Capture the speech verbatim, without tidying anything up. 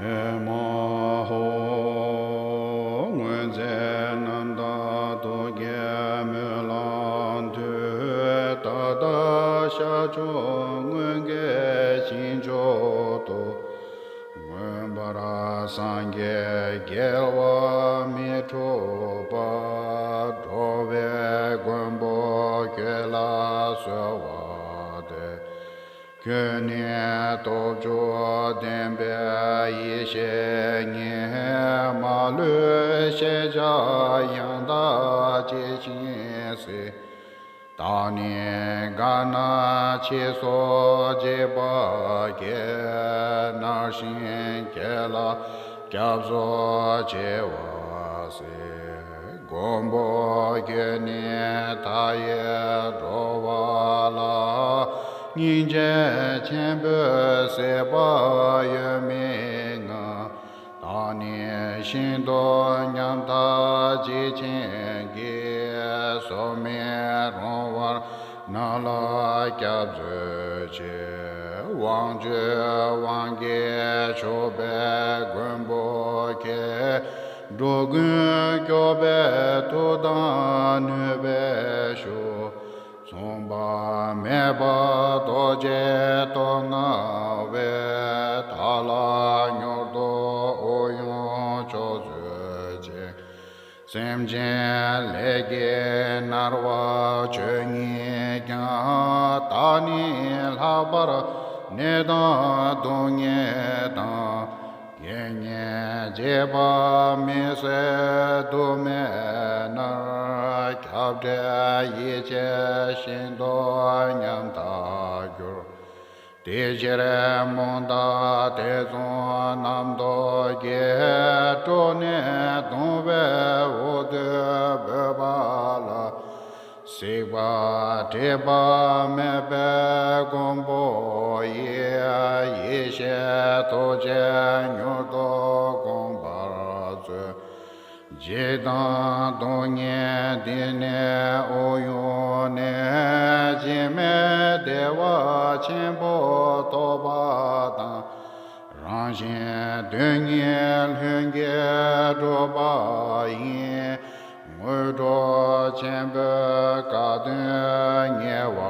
ཨེ་མ་ཧོ། སྔོན་ཚེ་རྣམ་དག་རྡོ་རྗེ་སྨོན་ལམ་མཐུས། ད་ལྟ་ཤར་ཕྱོགས་མངོན་དགའི་ཞིང་མཆོག་ཏུ། མངོན་པར་སངས་རྒྱས་རྒྱལ་བ་མི་འཁྲུགས་པ། འགྲོ་བའི་མགོན་པོ་ཁྱོད་ལ་གསོལ་བ་འདེབས། ཁྱོད་ནི་སྟོབས་བཅུ་ལྡན་པའི་ཡེ་ཤེས་ཉིད། མ་ལུས་ཤེས་བྱ་ཡང་དག་ཇི་བཞིན་གཟིགས། བདག་ནི་དགའ་ན་མཆིས་སོ་འཇིགས་པ་སྐྱེས། མནར་ཞིང་ཁྱེད་ལ་སྐྱབས་སུ་མཆི་བར་གཟིགས། མགོན་པོ་ཁྱོད་ནི་མཐའ་ཡས་འགྲོ་བ་ལ། སྙིང་རྗེ་ཆེན་པོས་གཟིགས་པ་ཡོད་མི་མངའ། བདག་ནི་ཤིན་ཏུ་ཉམ་ཐག་འཇིགས་ཆེན་གྱིས། སྲོག་མི་རུང་བར་མནར་ལ་སྐྱབས་སུ་མཆི། དབང་ཕྱུག་དབང་གིས་ཕྱུག་པའི་མགོན་པོ་ཁྱེད། འགྲོ་ཀུན་སྐྱོབ་པའི་མཐུ་དང་ནུས་པའི་ཤུགས། མཚུངས་པ་མེད་པ་རྡོ་རྗེ་སྟོབས་མངའ་བས། བདག་ལ་མྱུར་དུ་དབུགས་དབྱུང་མཆོག་སྩོལ་ཅིག། སེམས་ཅན་ལས་ཀྱིས་མནར་བ་ཆོས་ཉིད་ཀྱང་། བདག་ནི་ལྷག་པར་ནད་དང་སྡུག་བསྔལ་དང་། རྐྱེན་ངན་འཇིགས་པ་མི་བཟད་དུ་མི་མནར། ཁྱབ་བྲལ་ཡེ་ཤེས་ཤིན་ཏུ་ཉམ་ཐག་གྱུར། དེ་ཕྱིར་རྨོངས་དང་ཐེ་ཚོམ་རྣམ་རྟོག་གིས། དཀྲུགས་ནས་གདུང་བའི་འུ་སྡུག་བོས་པ་ལ། གཟིགས་པ་དྲི་བ་མེད་པའི་མགོན་པོ་ཡི། ཡེ་ཤེས་ཐུགས་རྗེས་མྱུར་དུ་བསྒོམ་པར་མཛོད། འཇིགས་དང་སྡུག་བསྔལ་འདི་ནས་དབུགས་དབྱུང་ནས། འཇིགས་མེད་བདེ་བ་ཆེན་པོ་ཐོབ་པ་དང་། རང་གཞན་དོན་གཉིས་ལྷུན་གྱིས་གྲུབ་པ་ཡི། དངོས་གྲུབ་ཆེན་པོའི་དགའ་སྟོན་ཉེ་བར་